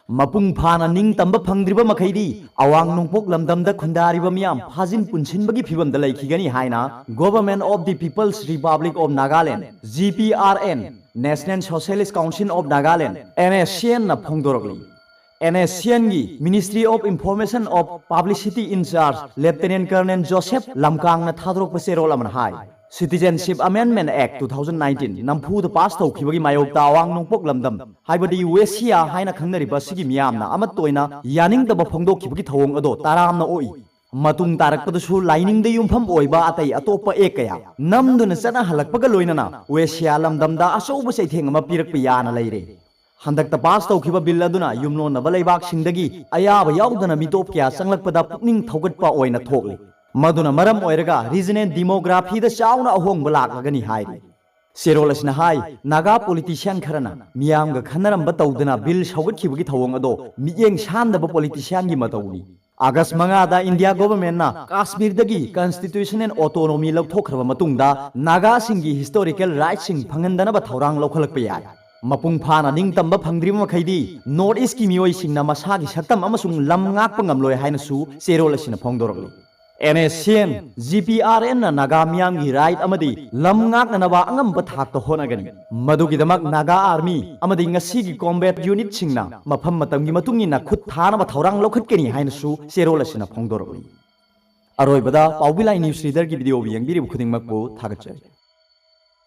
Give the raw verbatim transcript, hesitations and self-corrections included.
ꯃꯄꯨꯡ ꯐꯥꯅ ꯅꯤꯡꯇꯝꯕ ꯐꯪꯗ꯭ꯔꯤꯕ ꯃꯈꯩꯗꯤ ꯑꯋꯥꯡ ꯅꯣꯡꯄꯣꯛ ꯂꯝꯗꯝꯗ ꯈꯨꯟꯗꯥꯔꯤꯕ ꯃꯤꯌꯥꯝ ꯐꯥꯖꯤꯟ ꯄꯨꯟꯁꯤꯟꯕꯒꯤ ꯐꯤꯕꯝꯗ ꯂꯩꯈꯤꯒꯅꯤ ꯍꯥꯏꯅ Government of the People's Republic of Nagaland, G P R N, National Socialist Council of Nagaland, N S C N ꯅ ꯐꯣꯡꯗꯣꯔꯛꯂꯤ꯫ N S C N ꯒꯤ Ministry of Information of Publicity in charge Lieutenant Colonel Joseph ꯂꯝꯀꯥꯡꯅ ꯊꯥꯗꯣꯔꯛꯄ ꯆꯦꯔꯣꯜ ꯑꯃꯅ ꯍꯥꯏ, Citizenship Amendment Act two thousand nineteen ꯅꯝꯐꯨꯗ pass ꯇꯧꯈꯤꯕꯒꯤ ꯃꯥꯌꯣꯛꯇ ꯑꯋꯥꯡ ꯅꯣꯡꯄꯣꯛ ꯂꯝꯗꯝ, ꯍꯥꯏꯕꯗꯤ ꯋꯦꯁꯤꯌꯥ ꯍꯥꯏꯅ ꯈꯪꯅꯔꯤꯕ ꯑꯁꯤꯒꯤ ꯃꯤꯌꯥꯝꯅ ꯑꯃꯠꯇ ꯑꯣꯏꯅ ꯌꯥꯅꯤꯡꯗꯕ ꯐꯣꯡꯗꯣꯛꯈꯤꯕꯒꯤ ꯊꯧꯑꯣꯡ ꯑꯗꯣ ꯇꯔꯥꯝꯅ ꯑꯣꯛꯏ꯫ ꯃꯇꯨꯡ ꯇꯥꯔꯛꯄꯗꯁꯨ ꯂꯥꯏꯅꯤꯡꯗ ꯌꯨꯝꯐꯝ ꯑꯣꯏꯕ ꯑꯇꯩ ꯑꯇꯣꯞꯄ ꯑꯦꯛ ꯀꯌꯥ ꯅꯝꯗꯨꯅ ꯆꯠꯅꯍꯜꯂꯛꯄꯒ ꯂꯣꯏꯅꯅ ꯋꯦꯁꯤꯌꯥ ꯂꯝꯗꯝꯗ ꯑꯆꯧꯕ ꯆꯩꯊꯦꯡ ꯑꯃ ꯄꯤꯔꯛꯄ ꯌꯥꯅ ꯂꯩꯔꯦ꯫ ꯍꯟꯗꯛꯇ ꯄꯥꯁ ꯇꯧꯈꯤꯕ ꯕꯤꯜ ꯑꯗꯨꯅ ꯌꯨꯝꯂꯣꯟꯅꯕ ꯂꯩꯕꯥꯛꯁꯤꯡꯗꯒꯤ ꯑꯌꯥꯕ ꯌꯥꯎꯗꯅ ꯃꯤꯇꯣꯞ ꯀꯌꯥ ꯆꯪꯂꯛꯄꯗ ꯄꯨꯛꯅꯤꯡ ꯊꯧꯒꯠꯄ ꯑꯣꯏꯅ ꯊꯣꯛꯂꯤ꯫ ꯃꯗꯨꯅ ꯃꯔꯝ ꯑꯣꯏꯔꯒ ꯔꯤꯖꯅꯦꯜ ꯗꯤꯃꯣꯒ꯭ꯔꯥꯐꯤꯗ ꯆꯥꯎꯅ ꯑꯍꯣꯡꯕ ꯂꯥꯛꯂꯒꯅꯤ ꯍꯥꯏꯔꯤ꯫ ꯆꯦꯔꯣꯜ ꯑꯁꯤꯅ ꯍꯥꯏ, ꯅꯥꯒꯥ ꯄꯣꯂꯤꯇꯤꯁꯤꯌꯥꯟ ꯈꯔꯅ ꯃꯤꯌꯥꯝꯒ ꯈꯟꯅꯔꯝꯕ ꯇꯧꯗꯅ ꯕꯤꯜ ꯁꯧꯒꯠꯈꯤꯕꯒꯤ ꯊꯧꯑꯣꯡ ꯑꯗꯣ ꯃꯤꯠꯌꯦꯡ ꯁꯥꯟꯗꯕ ꯄꯣꯂꯤꯇꯤꯁꯤꯌꯥꯟꯒꯤ ꯃꯇꯧꯅꯤ꯫ ꯑꯥꯒꯁ ꯃꯉꯥꯗ ꯏꯟꯗꯤꯌꯥ ꯒꯣꯚꯔꯟꯃꯦꯟꯠꯅ ꯀꯥꯁꯃꯤꯔꯗꯒꯤ ꯀꯟꯁꯇꯤꯇ꯭ꯌꯨꯁꯅꯦꯜ ꯑꯣꯇꯣꯅꯣꯃꯤ ꯂꯧꯊꯣꯛꯈ꯭ꯔꯕ ꯃꯇꯨꯡꯗ ꯅꯥꯒꯥꯁꯤꯡꯒꯤ ꯍꯤꯁꯇꯣꯔꯤꯀꯦꯜ ꯔꯥꯏꯠꯁꯤꯡ ꯐꯪꯍꯟꯗꯅꯕ ꯊꯧꯔꯥꯡ ꯂꯧꯈꯠꯂꯛꯄ ꯌꯥꯏ꯫ ꯃꯄꯨꯡ ꯐꯥꯅ ꯅꯤꯡꯇꯝꯕ ꯐꯪꯗ꯭ꯔꯤꯕ ꯃꯈꯩꯗꯤ ꯅꯣꯔꯠ ꯏꯁꯀꯤ ꯃꯤꯑꯣꯏꯁꯤꯡꯅ ꯃꯁꯥꯒꯤ ꯁꯛꯇꯝ ꯑꯃꯁꯨꯡ ꯂꯝ ꯉꯥꯛꯄ ꯉꯝꯂꯣꯏ ꯍꯥꯏꯅꯁꯨ ꯆꯦꯔꯣꯜ ꯑꯁꯤꯅ ꯐꯣꯡꯗꯣꯔꯛꯂꯤ꯫ N S C N, G P R N ꯅ ꯅꯥꯒꯥ ꯃꯤꯌꯥꯝꯒꯤ ꯔꯥꯏꯠ ꯑꯃꯗꯤ ꯂꯝ ꯉꯥꯛꯅꯅꯕ ꯑꯉꯝꯕ ꯊꯥꯛꯇ ꯍꯣꯠꯅꯒꯅꯤ꯫ ꯃꯗꯨꯒꯤꯗꯃꯛ ꯅꯥꯒꯥ ꯑꯥꯔꯃꯤ ꯑꯃꯗꯤ ꯉꯁꯤꯒꯤ ꯀꯣꯝꯕꯦꯠ ꯌꯨꯅꯤꯠꯁꯤꯡꯅ ꯃꯐꯝ ꯃꯇꯝꯒꯤ ꯃꯇꯨꯡ ꯏꯟꯅ ꯈꯨꯠ ꯊꯥꯅꯕ ꯊꯧꯔꯥꯡ ꯂꯧꯈꯠꯀꯅꯤ ꯍꯥꯏꯅꯁꯨ ꯆꯦꯔꯣꯜ ꯑꯁꯤꯅ ꯐꯣꯡꯗꯣꯔꯛꯂꯤ꯫ ꯑꯔꯣꯏꯕꯗ ꯄꯥꯎꯕꯤ ꯂꯥꯏ ꯅ꯭ꯌꯨꯁ ꯔꯤꯗꯔꯒꯤ ꯚꯤꯗꯤꯑꯣꯕꯨ ꯌꯦꯡꯕꯤꯔꯤꯕ ꯈꯨꯗꯤꯡꯃꯛꯄꯨ ꯊꯥꯒꯠꯆꯔꯤ꯫